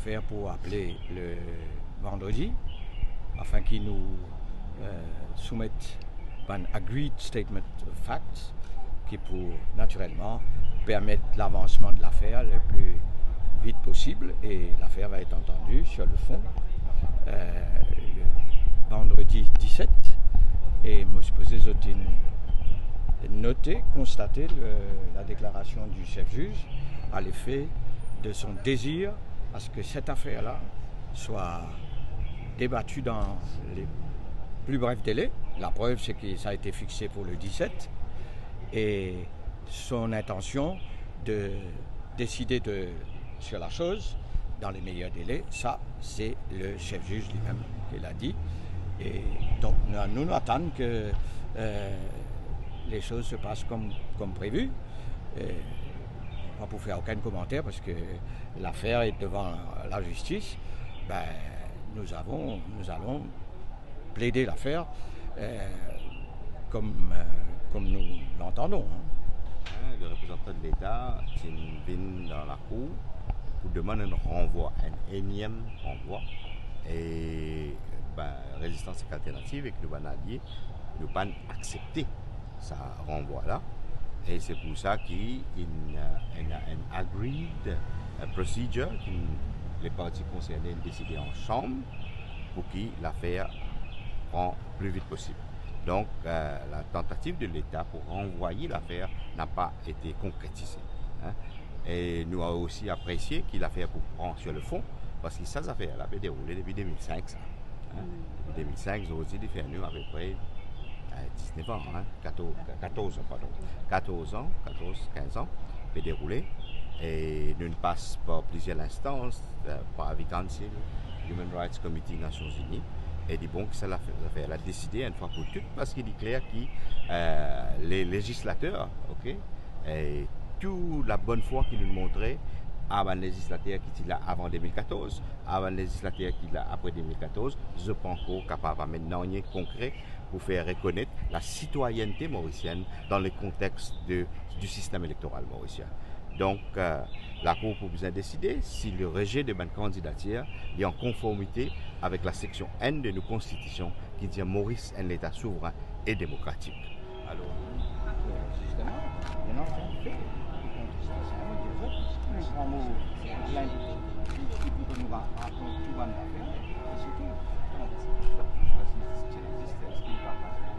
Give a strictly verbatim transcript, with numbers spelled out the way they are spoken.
fer pou apele le vandredi, afin ki nou, euh, soumet bann agreed statement of facts, ki pou natirelman permet lavansman de lafer le pli vit posib, e lafer va et antandi sur le fon, euh, le vandredi diset. E mo sipoze zot inn note, konstate le, la deklarasion di sef ziz a lefe de son dezir a se ke set afer la swa debati dan le pli bref dele. La prev, se ke sa a ete fixe pou le diset, e son intension de deside de, sur la chose dans les meilleurs délais, sa, se le sef ziz limem ki la di. E donk, nou, nou, nou atann ke, euh, les choses se passent comme, comme prévu. Euh, pa pou fer okenn komanter, parski lafer est devant la justice. Ben, nous avons, nous allons plede lafer, euh, kom, euh, kom nou, nou antandon, hein. Hein, le reprezantan de Leta ti vinn dan lakour pou demann enn ranvwa, enn eniem ranvwa. E, ben, Rezistans Ek Alternativ ek nou bann alie, nou pa'nn aksepte sa ranvwa la. E se pou sa ki inn, euh, inn, inn agreed, euh, procedure ki le parti konserne inn deside ansanm pou ki lafer pran pli vit posib. Donk, euh, la tantativ de Leta pou ranvwaye lafer na pa ete konkretize, hein. E nou osi apresie ki lafer pou pran sur le fon, parski sa zafer la pe deroule depi de mil sink, sa. Hein? Mm. Depi de mil sink, zordi, li fer nou apepre, euh, diznef an, hein? Katorz, katorz an, pardon. Katorz an, katorz, kinz an, pe deroule. E nou pas par plizier instans, euh, par Avi Council, Human Rights Committee Nasion Ini, e li bon ki sa lafer, lafer la deside enn fwa pou tou, parski li kler ki, euh, le lezislater, ok, e tou labonnfwa ki nou montre a bann lezislater ki ti la avan de mil katorz, a bann lezislater ki la apre de mil katorz, zot pa ankor kapav amenn nanye konkre pou fer rekonet lasitwayennte morisienn dan le kontex de, du sistem elektoral morisien. Donk, euh, Lakour pou bizin deside si le rejet de bann kandidatir li an konformite avek la seksion enn de nou konstitision ki dir Moris enn leta souvrin e demokratik. Alor, zisteman, ena enn fer de kontestasyon, mo dir zot, mo pran mo plint, ki, ki, ki nou va rakont tou bann zafer, e se tou. Donk, si, si, si, si,